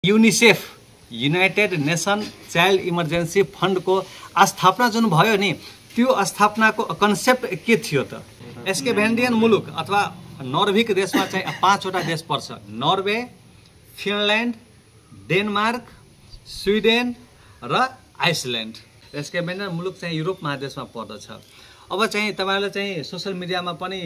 UNICEF United nation child emergency fund को स्थापना जुन भयो नि त्यो स्थापना को कन्सेप्ट के थियो त स्केभेन्डियन मुलुक अथवा नर्भिक देशमा चाहिँ 5 वटा देश पर्छ। नर्वे, फिनल्यान्ड, डेनमार्क, स्विडेन र आइसल्यान्ड। स्केभेन्डियन मुलुक चाहिँ युरोप महादेशमा पर्दछ। अब चाहिँ तपाईहरुले चाहिँ सोशल मिडियामा पनि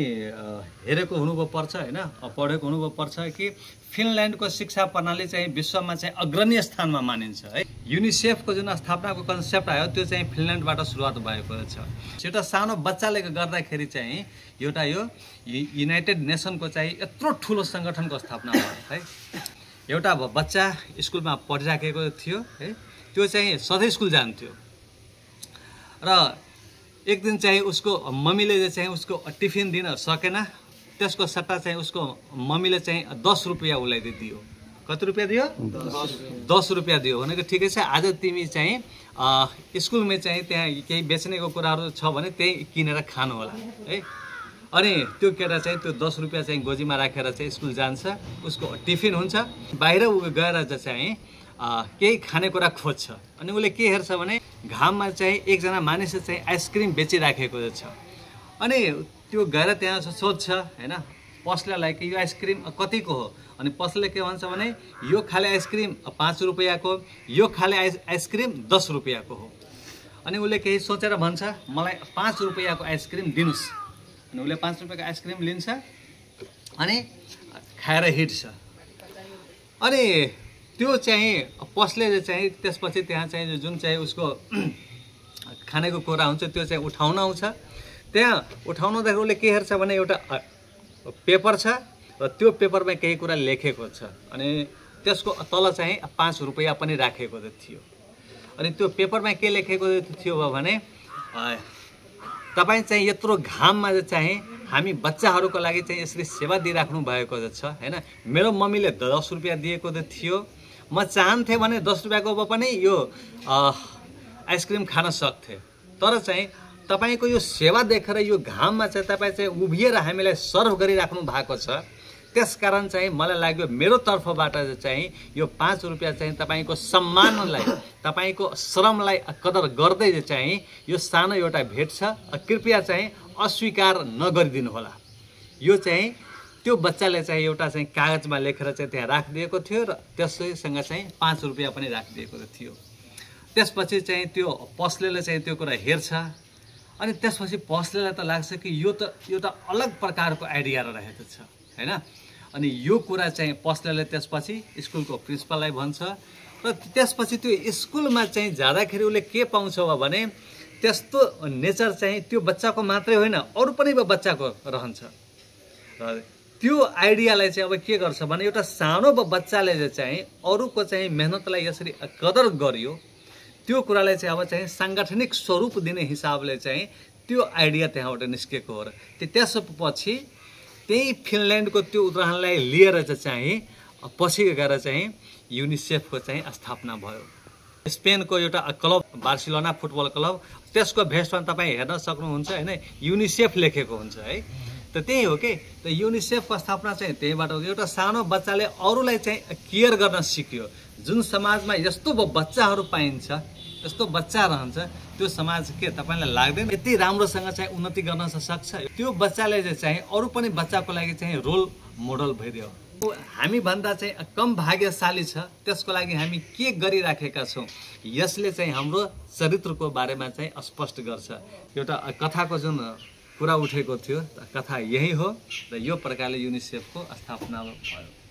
हेरेको हुनुभयो पर्छ हैन, पढेको हुनुभयो पर्छ कि फिनल्यान्डको शिक्षा प्रणाली चाहिँ विश्वमा चाहिँ अग्रणी स्थानमा मानिन्छ है। युनिसेफको जुन स्थापनाको कन्सेप्ट आयो त्यो चाहिँ फिनल्यान्डबाट सुरुवात भएको छ। एउटा सानो बच्चाले गर्दाखेरि चाहिँ एउटा यो युनाइटेड नेसनको चाहिँ यत्रो ठुलो संगठनको स्थापना भयो है। एउटा बच्चा स्कुलमा पढिराखेको थियो है, त्यो चाहिँ सधैँ स्कुल जान्थ्यो र एक दिन चाहिँ उसको मम्मीले चाहिँ उसको टिफिन दिन सकेन, त्यसको सट्टा चाहिँ उसको मम्मीले चाहिँ 10 रुपैयाँ उसलाई दियो। कति रुपैयाँ दियो? 10 रुपैयाँ दियो। भनेको ठिकै छ, आज तिमी चाहिँ स्कुलमा चाहिँ त्यहाँ केही बेच्नेको कुराहरू छ भने त्यही किनेर खानु होला है। अनि त्यो केटा चाहिँ त्यो 10 रुपैयाँ चाहिँ गोजीमा राखेर चाहिँ स्कुल जान्छ, उसको टिफिन हुन्छ, बाहिर गएर चाहिँ केही खानेकुरा खोज्छ। अनि उसले के हेर्छ भने घाममा चाहिँ एकजना मानिसले चाहिँ आइसक्रिम बेचिराखेको छ। अनि त्यो गएर त्यहाँ सोध्छ हैन पसलेलाई कि यो आइसक्रिम कतिको हो? अनि पसले के भन्छ भने यो खाले आइसक्रिम 5 रुपैयाँको, यो खाले आइसक्रिम 10 रुपैयाँको हो। अनि उसले केही सोचेर भन्छ मलाई 5 रुपैयाँको आइसक्रिम दिनुस्। अनि उसले 5 रुपैयाँको आइसक्रिम लिन्छ अनि खाएर हिड्छ। अनि त्यो चाहिँ पसले चाहिँ त्यसपछि त्यहाँ चाहिँ जुन चाहिँ उसको खानेको कुरा हुन्छ त्यो चाहिँ उठाउन आउँछ। त्यहाँ उठाउनदाखेरि उसले के हेर्छ भने एउटा पेपर छ र त्यो पेपरमा केही कुरा लेखेको छ। अनि त्यसको तल चाहिँ 5 रुपैयाँ पनि राखेको थियो। अनि त्यो पेपरमा के लेखेको थियो भने तपाईं चाहिँ यत्रो घाममा चाहिँ हामी बच्चाहरूको लागि चाहिँ यसरी सेवा दिइराख्नु भएको छ हैन। मेरो मम्मीले 10 रुपैयाँ दिएको थियो, म चाहन्थे भने 10 रुपैयाँको पनि यो आइसक्रिम खान सक्थे, तर चाहिँ तपाईको यो सेवा देखेर यो घाममा चाहिँ तपाई चाहिँ उभिएर हामीलाई सर्भ गरिराख्नु भएको छ, त्यसकारण चाहिँ मलाई लाग्यो मेरो तर्फबाट चाहिँ यो 5 रुपैयाँ चाहिँ तपाईको सम्मानलाई, तपाईको श्रमलाई कदर गर्दै चाहिँ यो सानो एउटा भेट छ, कृपया चाहिँ अस्वीकार नगरिदिनु होला। यो चाहिँ त्यो बच्चाले चाहिँ एउटा चाहिँ कागजमा लेखेर चाहिँ त्यहाँ राखिदिएको थियो र त्यसैसँग चाहिँ 5 रुपैयाँ पनि राखिदिएको थियो। त्यसपछि चाहिँ त्यो पसलेले चाहिँ त्यो कुरा हेर्छ। अनि त्यसपछि पसलेलाई त लाग्छ कि यो त एउटा अलग प्रकारको आइडिया रहेको छ हैन। अनि यो कुरा चाहिँ पसलेले त्यसपछि स्कुलको प्रिन्सिपललाई भन्छ र त्यसपछि त्यो स्कुलमा चाहिँ जाँदाखेरि उसले के पाउँछ भने त्यस्तो नेचर चाहिँ त्यो बच्चाको मात्रै होइन अरू पनि बच्चाको रहन्छ। र त्यो आइडियालाई चाहिँ अब के गर्छ भने एउटा सानो बच्चाले चाहिँ अरूको चाहिँ मेहनतलाई यसरी कदर गर्यो, त्यो कुरालाई चाहिँ अब चाहिँ सांगठनिक स्वरूप दिने हिसाबले चाहिँ त्यो आइडिया त्यहाँबाट निस्केको हो। र त्यसपछि त्यही फिनल्यान्डको त्यो उदाहरणलाई लिएर चाहिँ पछि गएर चाहिँ युनिसेफको चाहिँ स्थापना भयो। स्पेनको एउटा क्लब बार्सिलोना फुटबल क्लब, त्यसको भेस्टमा तपाईँ हेर्न सक्नुहुन्छ हैन, युनिसेफ लेखेको हुन्छ है। त त्यही हो के, त युनिसेफको स्थापना चाहिँ त्यहीबाट हो। एउटा सानो बच्चाले अरूलाई चाहिँ केयर गर्न सिक्यो। जुन समाजमा यस्तो बच्चाहरू पाइन्छ, यस्तो बच्चा रहन्छ, त्यो समाज के तपाईलाई लाग्दैन यति राम्रोसँग चाहिँ उन्नति गर्न सक्छ? त्यो बच्चाले चाहिँ अरू पनि बच्चाको लागि चाहिँ रोल मोडल भइदियो। हामी भन्दा चाहिँ कम भाग्यशाली छ, त्यसको लागि हामी के गरिराखेका छौँ, यसले चाहिँ हाम्रो चरित्रको बारेमा चाहिँ स्पष्ट गर्छ। एउटा कथाको जुन कुरा उठेको थियो, कथा यही हो र यो प्रकारले युनिसेफको स्थापना भयो।